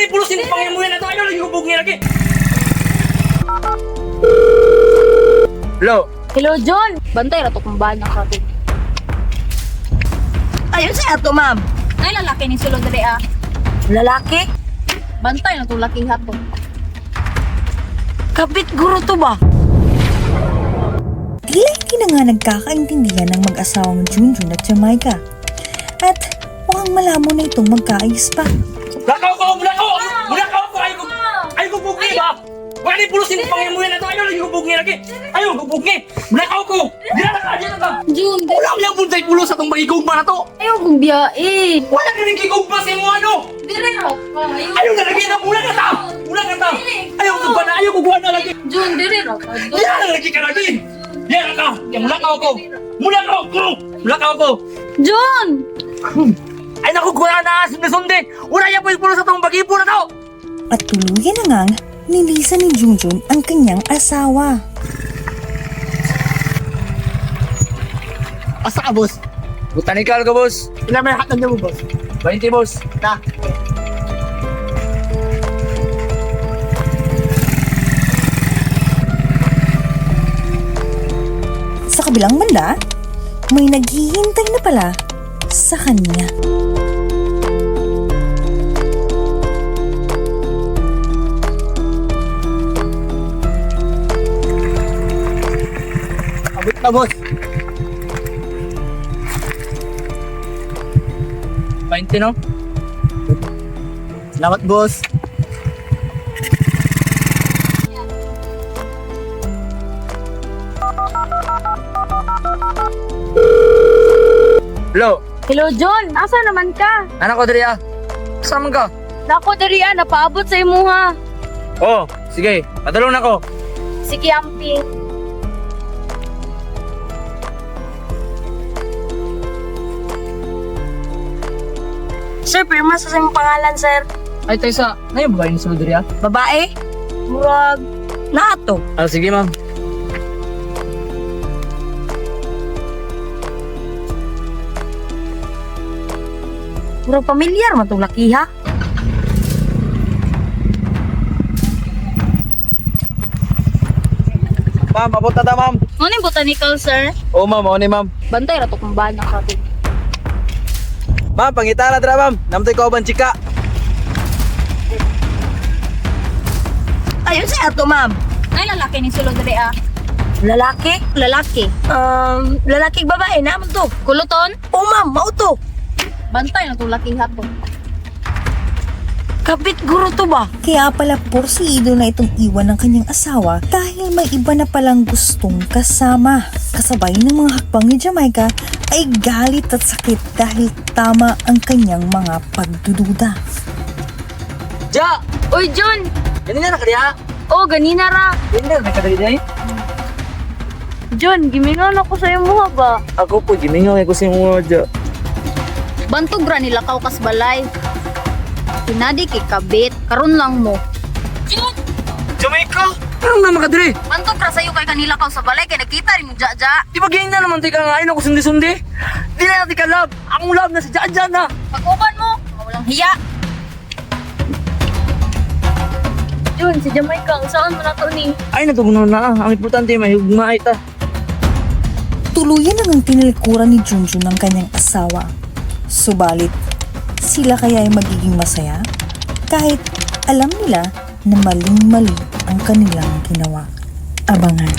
ni pulos yung pangimuyan na to. Ayaw lagi hubog niya lagi. Hello. Hello, John. Bantay ra to kung bana ka to. Ayun sa ato, ma'am. Ay, lalaki ni sulod diri ah. Lalaki? Bantay na to laki hato. Kapit guro to ba? Tila hindi na nga nagkakaintindihan ng mag-asawang Junjun at Jamaica. At mukhang malabo na itong magkaayos pa. Lakaw ko! Mulakaw! Mulakaw ko! Ayaw ko! Ayaw ko bugni ba? Wala ni pulos yung pangimuyan na to. Ayaw lagi hubog niya lagi. Ayaw hubog niya. Mulakaw ko! Dira na ka! Dira na ka! Jun, Wala mo yung buntay pulos sa itong pagigugma na to. ayaw kong biyae. Wala ka rin gigugma sa imo ano! Dire ra ka. Ayaw na lagi na! Mula ka ta! Mula ka ta! Ayaw ko ba na? Ayaw ko buwan na lagi! Jun, dire ra ka. Dira na lagi ka lagi! Dira ka! Kaya mulakaw ko! Mulakaw ko! Mulakaw ko! Jun! Ay naku, kuya na! Sundi-sundi! Wala yan po yung pulos sa itong pag-ipo na to! At tuluyan na ngang nilisan ni Junjun ang kanyang asawa. Asa ka, boss? Botanical ka, boss! Ilan may hatag niya mo, boss? 20, boss! Ta. Sa kabilang banda, may naghihintay na pala sa kanya. Abot na, boss. 20, no? Salamat, boss. Hello! Hello, John. Asa naman ka? Anak ko, Dria. Saan man ka? Nako diri ah, napaabot sa imuha. Oh, sige. Padulong na ko. Sige, amping. Sir, pirma sa imong pangalan, sir. Ay, Tessa. Na yung babae ni sulod, Dria? Babae? Murag naato. Ah, sige, ma'am. Murag pamilyar man tong laki ha. Ma'am, abot na ta, ma'am. Ano yung botanical, sir? Oo, ma'am. Oo ni, ma'am. Bantay ra to kung bana ka to. Ma'am, pangitara dra, ma'am. Namtoy ko ban chika. Ayun sa ato, ma'am. Ay, lalaki ni sulod diri ah. Lalaki? Lalaki. Lalaki babae naman to. Kuluton? Oh, ma'am, mao to. Bantay na to laki hato. Kapit guro to ba? Kaya pala porsido na itong iwan ng kanyang asawa dahil may iba na palang gustong kasama. Kasabay ng mga hakbang ni Jamaica ay galit at sakit dahil tama ang kanyang mga pagdududa. Ja! Uy, John! Ganina na ka, Dria. Oh, ganina ra. Ganina na ka, Dria. John, gimingon ako sa imuha ba? Ako po, gimingaw ko sa imo, Ja. Bantog ra nila kaw kasbalay. Pinadi kay kabit, karon lang mo. John! Jamaica! Anong naman ka, Dre? Bantog ra sayo kay kanila kaw sa balay kay nakita rin mo jaja. Di ba ganyan na naman tika nga? Ayun ako sundi-sundi. Di na natin ka love. Akong love na si Jaja na. Pag-uban mo, mga walang hiya. Jun, si Jamaica, ang saan mo na to ni? Ay, natugnaw na. Ang importante, may hugma ita. Tuluyan na ngang tinalikuran ni Junjun ang kanyang asawa. Subalit, sila kaya ay magiging masaya? Kahit alam nila na maling-mali ang kanilang ginawa. Abangan.